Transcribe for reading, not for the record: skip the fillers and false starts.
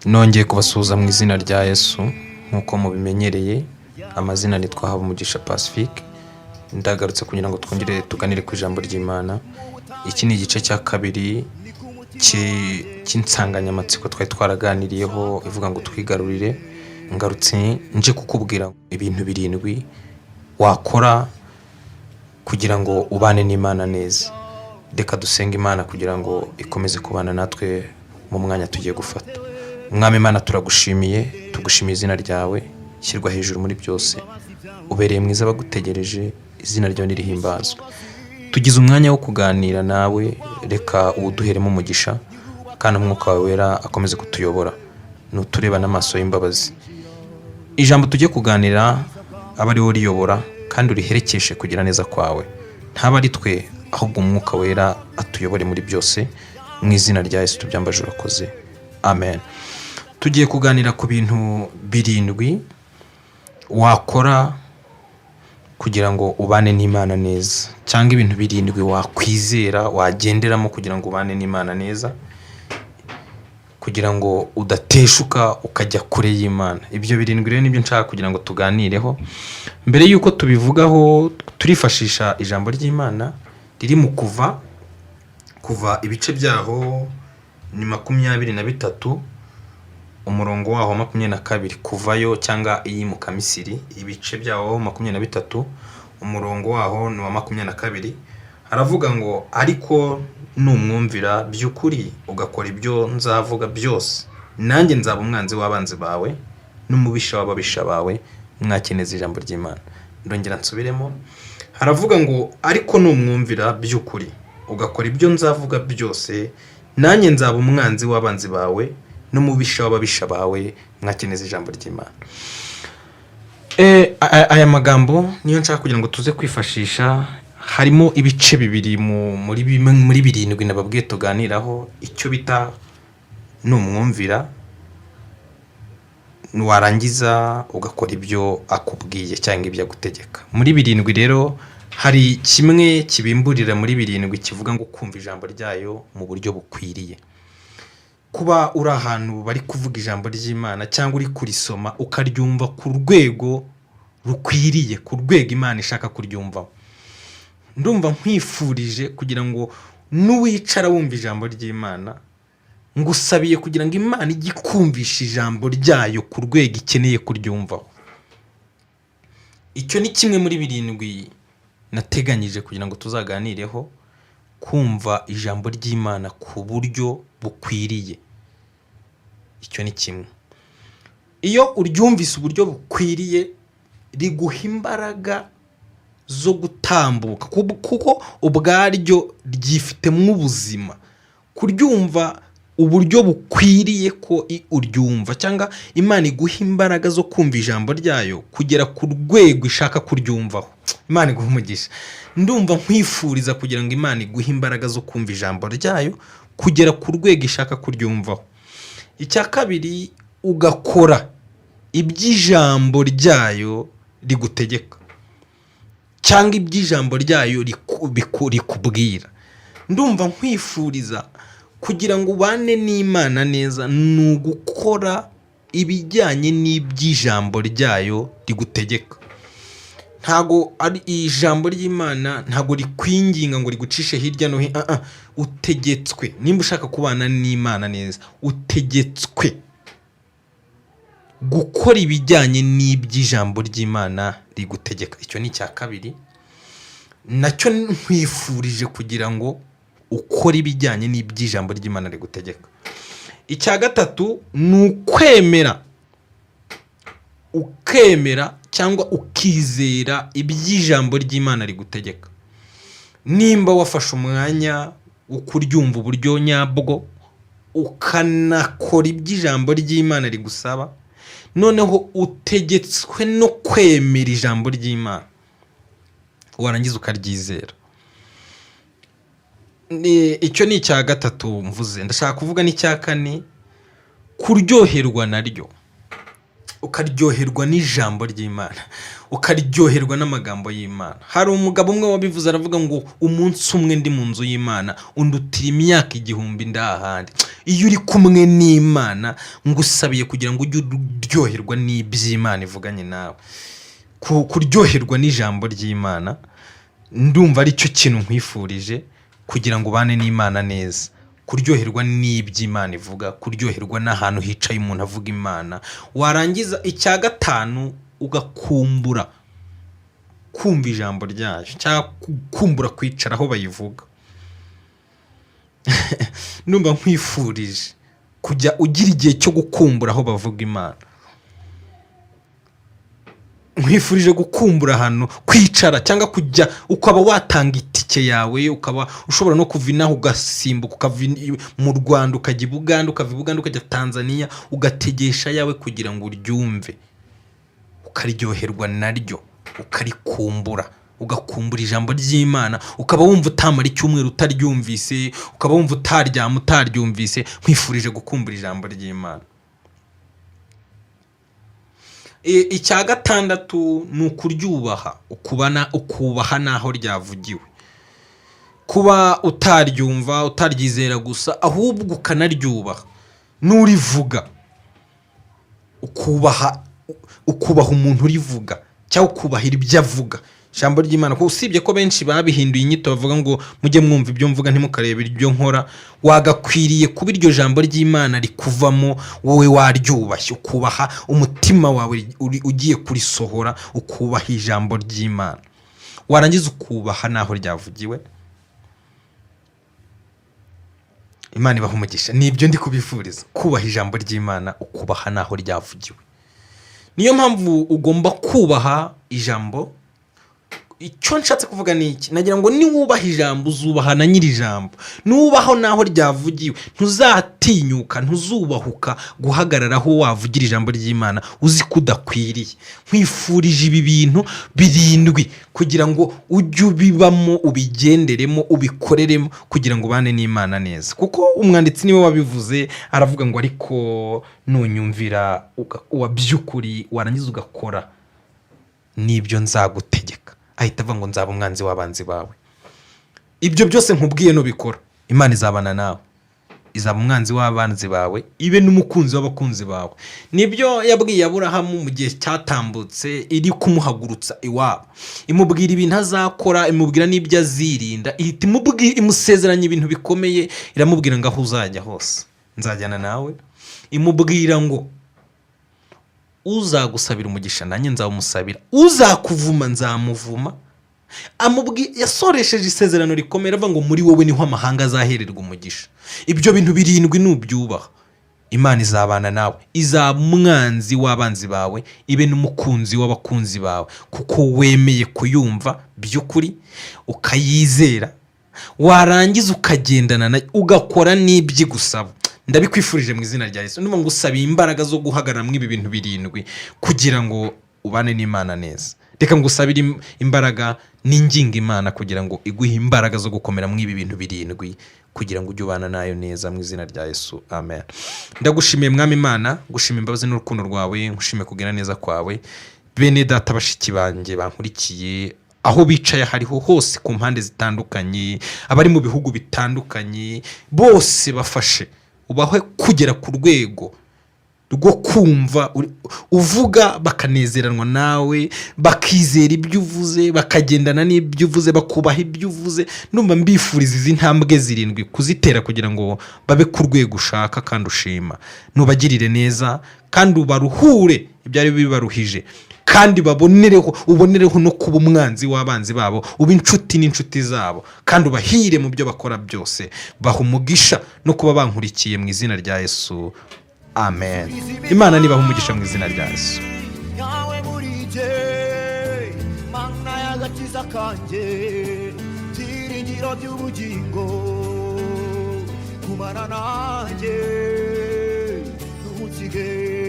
Nongeye kubasuhuza mu izina rya Yesu. Nk'uko mubimenyereye, amazina nitwa Habumugisha Pacifique. Ndagarutse kugira ngo twongere tuganire ku ijambo ry'Imana. Iki ni igice cya kabiri cy'insanganyamatsiko twari twaraganiriyeho ivuga ngo "Twigarurire". Ngarutse nje kukubwira ibintu birindwi wakora kugira ngo ubane n'Imana neza. Reka dusenge Imana kugira ngo ikomeze kubana natwe mu mwanya tugiye gufata. Umwami Imana, turagushimiye, tugushimiye izina ryawe. Shyirwa hejuru muri byose, ubereye mwiza abagutegereje, izina ryawe nirihimbazwe. Tugize umwanya wo kuganira nawe, reka uwuduheremo umugisha, kandi Umwuka wawe Wera akomeze kutuyobora, nutureba n'amaso y'imbabazi. Ijambo tugiye kuganira aba ari wowe uriyobora kandi uriherekeshe kugira neza kwawe. Ntaba ari twe, ahubwo Umwuka Wera atuyobore muri byose. Mu izina rya Yesu tubyambaje, urakoze, amen. Tugiye kuganira ku bintu birindwi wakora kugira ngo ubane n'Imana neza, cyangwa ibintu birindwi wakwizera, wagenderamo kugira ngo ubane n'Imana neza, kugira ngo udateshuka ukajya kure y'Imana. Ibyo birindwi rero nibyo nshaka kugira ngo tuganireho. Mbere y'uko tubivugaho, turifashisha ijambo ry'Imana riri mu Kuva. Kuva ibice byaho ni 23, umurongo waho 22. Kuvayo cyangwa Iyimukamisiri, ibice byaho 23, umurongo waho ni uwa 22. Haravuga ngo: "Ariko numwumvira by'ukuri, ugakora ibyo nzavuga byose, nanjye nzaba umwanzi w'abanzi bawe n'umubisha w'ababisha bawe." Mwakeneza ijambo ry'Imana. Ndongera nsubiremo. Haravuga ngo: "Ariko numwumvira by'ukuri, ugakora ibyo nzavuga byose, nanjye nzaba umwanzi w'abanzi bawe n'umubisha w'ababisha bawe." Mwakeneza ijambo ry'Imana. Aya magambo niyo nshaka kugira ngo tuze kwifashisha. Harimo ibice bibiri muri bimwe muri birindwi nababwiye tuganiraho: icyo bita numwumvira, warangiza ugakora ibyo akubwiye cyangwa ibyo agutegeka. Muri birindwi rero hari kimwe kibimburira muri birindwi kivuga ngo kumva ijambo ryayo mu buryo bukwiriye. Kuba uri ahantu bari kuvuga ijambo ry'Imana cyangwa uri kurisoma, ukaryumva ku rwego rukwiriye, ku rwego Imana ishaka kuryumvaho. Ndumva nkwifurije kugira ngo nuwicara wumva ijambo ry'Imana, ngusabiye kugira ngo Imana ijye ikumvisha ijambo ryayo ku rwego ikeneye kuryumvaho. Icyo ni kimwe muri birindwi nateganyije kugira ngo tuzaganireho: kumva ijambo ry'Imana ku buryo bukwiriye. Icyo ni kimwe. Iyo uryumvise uburyo bukwiriye, riguha imbaraga zo gutambuka, kuko ubwaryo ryifitemo ubuzima. Kuryumva uburyo bukwiriye ko uryumva, cyangwa Imana iguha imbaraga zo kumva ijambo ryayo kugera ku rwego ishaka kuryumvaho. Imana iguha umugisha. Ndumva nkwifuriza kugira ngo Imana iguhe imbaraga zo kumva ijambo ryayo kugera ku rwego ishaka kuryumvaho. Icya kabiri, ugakora iby'ijambo ryayo rigutegeka cyangwa iby'ijambo ryayo rikubwira. Ndumva nkwifuriza kugira ngo ubane n'Imana neza ni ugukora ibijyanye n'iby'ijambo ryayo rigutegeka. Ntago ari ijambo ry'Imana, ntago rikwinginga ngo rigucishe hirya no hino. Ah, ah. Utegetswe, nimba ushaka kubana n'Imana neza, utegetswe gukora ibijyanye n'iby'ijambo ry'Imana rigutegeka. Icyo ni icya kabiri nacyo nkwifurije, kugira ngo ukore ibijyanye n'iby'ijambo ry'Imana rigutegeka. Icya gatatu ni ukwemera, ukemera cyangwa ukizera iby'ijambo ry'Imana rigutegeka. Nimba wafashe umwanya wo kuryumva uburyo nyabwo, ukanakora iby'ijambo ry'Imana rigusaba, noneho utegetswe no kwemera ijambo ry'Imana, warangiza ukaryizera. Icyo ni icya gatatu mvuze. Ndashaka kuvuga n'icya kane: kuryoherwa naryo. Ukaryoherwa n'ijambo ry'Imana, ukaryoherwa n'amagambo y'Imana. Hari umugabo umwe wabivuze, aravuga ngo: "Umunsi umwe ndi mu nzu y'Imana undutira imyaka 1000 ndahandi." Iyo uri kumwe n'Imana, ngusabiye kugira ngo ujye uryoherwa n'iby'Imana ivuganye nawe. Kuryoherwa n'ijambo ry'Imana, ndumva ari cyo kintu nkwifurije kugira ngo ubane n'Imana neza. Kuryoherwa n'iby'Imana ivuga, kuryoherwa n'ahantu hicaye umuntu avuga Imana. Warangiza, icya gatanu, ugakumbura kumva ijambo ryayo cyangwa gukumbura kwicara aho bayivuga. Ndumva nkwifurije kujya ugira igihe cyo gukumbura aho bavuga Imana. Nkwifurije gukumbura ahantu kwicara cyangwa kujya, ukaba watanga itike yawe, ukaba ushobora no kuva inaha ugasimbuka, ukava mu Rwanda ukajya i Buganda, ukava i Buganda ukajya Tanzania, ugategesha ayawe kugira ngo uryumve, ukaryoherwa naryo, ukarikumbura, ugakumbura ijambo ry'Imana, ukaba wumva utamara icyumweru utaryumvise, ukaba wumva utaryama utaryumvise. Nkwifurije gukumbura ijambo ry'Imana. Icya gatandatu ni ukuryubaha, ukubana, ukubaha n'aho ryavugiwe. Kuba utaryumva, utaryizera gusa, ahubwo ukanaryubaha n'urivuga, ukubaha umuntu urivuga cyangwa ukubahira ibyo avuga, ijambo ry'Imana. Kuko usibye ko benshi babihinduye inyito, bavuga ngo: "Mujye mwumva ibyo mvuga, ntimukarebe ibyo nkora." Wagakwiriye kuba iryo jambo ry'Imana rikuvamo wowe waryubashye, ukubaha umutima wawe ugiye kurisohora, ukubaha ijambo ry'Imana, warangiza ukubaha n'aho ryavugiwe. Imana ibaha umugisha. Ni ibyo ndi kubifuriza: kubaha ijambo ry'Imana, ukubaha n'aho ryavugiwe. Niyo mpamvu ugomba kubaha ijambo. Icyo nshatse kuvuga ni iki? Nagira ngo niwubaha ijambo, uzubaha na nyiri ijambo. Nubaho n'aho ryavugiwe, ntuzatinyuka, ntuzubahuka guhagarara aho wavugira ijambo ry'Imana uzi ko udakwiriye. Nkwifurije ibi bintu birindwi kugira ngo ujye ubibamo, ubigenderemo, ubikoreremo, kugira ngo ubane n'Imana neza. Kuko umwanditsi niwe wabivuze, aravuga ngo: "Ariko nunyumvira wa by'ukuri, warangiza ugakora n'ibyo nzagutegeka," ahita avuga ngo: "Nzaba umwanzi w'abanzi bawe." Ibyo byose nkubwiye nubikora, Imana izabana nawe, izaba umwanzi w'abanzi bawe, ibe n'umukunzi w'abakunzi bawe. Nibyo yabwiye Aburahamu mu gihe cyatambutse, iri kumuhagurutsa iwabo, imubwira ibintu azakora, imubwira n'ibyo azirinda, ihita imusezeranya ibintu bikomeye. Iramubwira ngo: "Aho uzajya hose nzajyana nawe." Imubwira ngo: "Uzagusabira umugisha nanjye nzawumusabira, uzakuvuma nzamuvuma." Yasoresheje isezerano rikomeye, avuga ngo: "Muri wowe niho amahanga azahererwa umugisha." Ibyo bintu birindwi nubyubaha, Imana izabana nawe, izaba umwanzi w'abanzi bawe, ibe n'umukunzi w'abakunzi bawe, kuko wemeye kuyumva by'ukuri, ukayizera, warangiza ukagendana nayo, ugakora n'ibyo igusaba. Ndabikwifurije mu izina rya Yesu. Ndumva ngusabiye imbaraga zo guhagarara muri ibi bintu birindwi kugira ngo ubane n'Imana neza. Reka ngusabire imbaraga, n'inginga Imana kugira ngo iguhe imbaraga zo gukomera muri ibi bintu birindwi, kugira ngo ujye ubana nayo neza, mu izina rya Yesu, amen. Ndagushimiye, Mwami Imana, gushima imbabazi n'urukundo rwawe, ngushime kugira neza kwawe. Bene data, bashiki banjye bankurikiye, aho bicaye hariho hose, ku mpande zitandukanye, abari mu bihugu bitandukanye, bose bafashe, ubahe kugera ku rwego rwo kumva uvuga, bakanezeranwa nawe, bakizera ibyo uvuze, bakagendana n'ibyo uvuze, bakubaha ibyo uvuze. Ndumva mbifuriza izi ntambwe zirindwi kuzitera kugira ngo babe ku rwego ushaka kandi ushima. Nubagirire neza kandi ubaruhure ibyari bibaruhije, kandi babonereho, ubonereho no kuba umwanzi w'abanzi babo, uba inshuti n'inshuti zabo, kandi ubahire mu byo bakora byose. Baha umugisha no kuba bankurikiye, mu izina rya Yesu, amen. Imana nibaha umugisha mu izina rya Yesu. Nyawe muri jye, Mana y'agakiza kanjye, byiringiro by'ubugingo, kumana nanjye ntunsige.